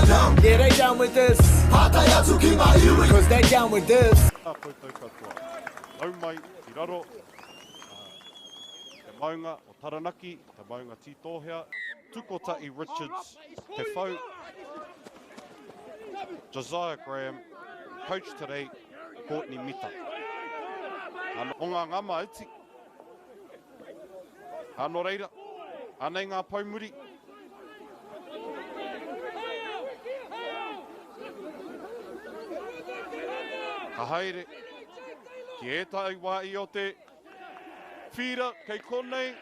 know. Yeah, they down with this. Pātai atu ki ngā iwi. Cause they down with this. Tēnā koutou katoa. Nau mai ki raro, te maunga o Taranaki, te maunga Tītōhea, Tukota'i Richards, Te Whau, Josiah Graham, Coach Terei, Courtney Mita. O ngā ngama iti. Ā, nō reira, anei ngā pou muri. Ka haere ki ētahi wā i o te whīra kei konei,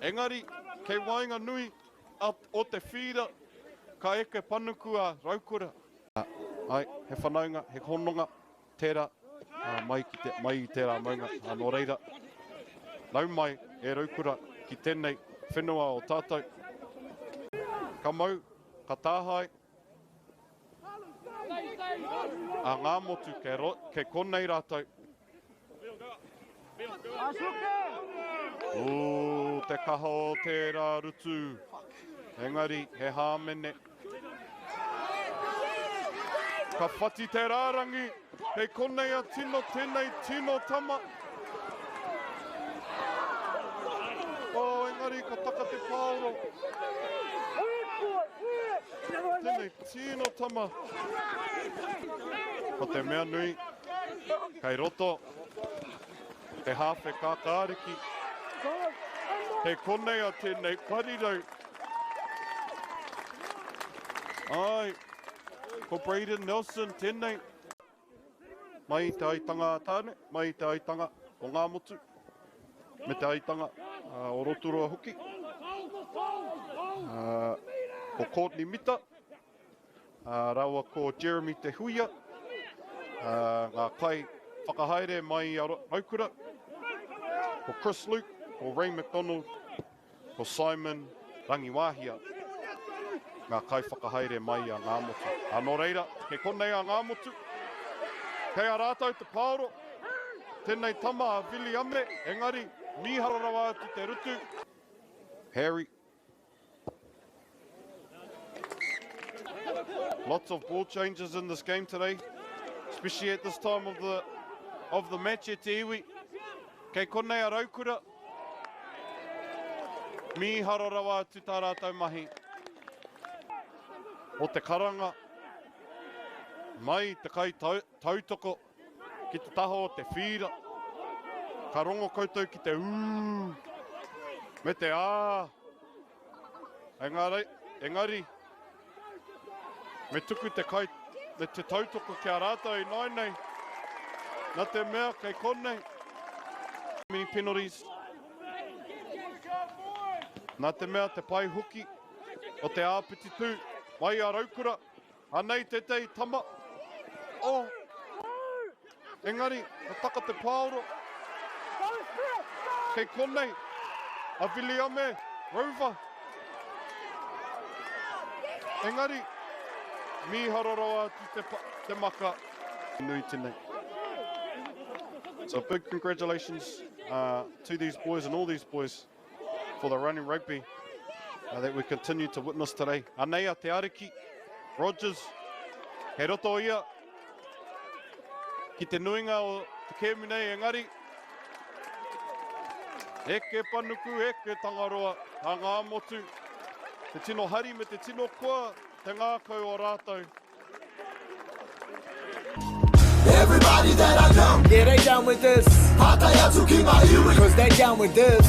engari kei waenganui o te whīra ka eke panuku a Raukura. Āe, he whanaunga, he hononga. Tērā, ā, mai ki te, mai i tērā maunga, ā, nō reira, nau mai e Raukura ki tēnei whenua o tātou. Ka mau, ka tāhae, a Ngāmotu kei, ro, kei konei rātou. Ū, te kaha o tērā rutu. Engari, he hāmene. Ka whati te rārangi, kei konei a Tino tēnei tino tama. Oh, engari ka taka te pāoro. Tēnei tino tama. Ko te mea nui, kei roto te hāwhe kākāriki. Kei konei a tēnei parirau. Ai, ko Brayden Nelson tēnei. Mai i te aitanga a Tāne, mai i te aitanga o Ngāmotu, me te aitanga o Rotorua hoki. Ko Courtney Mita, rāua ko Jeremy Te Huia, ngā kai whakahaere mai i a Raukura, ko Chris Luke, ko Ray McDonald, Ko Simon Rangiwahia ngā kaiwhakahaere mai i a Ngāmotu. Ā, nō reira, kei konei a Ngāmotu. Kei a rātou te paoro, tēnei tama a Viliame, engari, mīharo rawa atu te rutu. Harry. Lots of ball changes in this game today, especially at this time of the, of the match e te iwi. Kei konei a Raukura. Mīharo rawa atu tā rātou mahi. O te karanga mai te kai tautoko ki te taha o te whīra. Ka rongo koutou ki te ū me te ā. Engari, engari, me tuku te kai, me te tautoko ki a rātou ināinei, nā te mea kei konei. Many penalties. Nā te mea te pae hoki o te āpiti tū mai a Raukura. Anei tētehi tama. Oh! Engari, ka taka te pāoro. Kei konei, a Viliame Rover. Engari, mīharo rawa atu te, te maka. Nui tēnei. So big congratulations uh, to these boys and all these boys for the running rugby uh, that we continue to witness today. Anei a Te Ariki, Rogers, he roto ia ki te nuinga o te kēmu nei, engari, eke panuku, eke tangaroa, a ngā motu, te tino hari me te tino koa te ngākau o rātou. Everybody that I know. Yeah, they down with this. Pātai atu ki ngā iwi. Cause they down with this.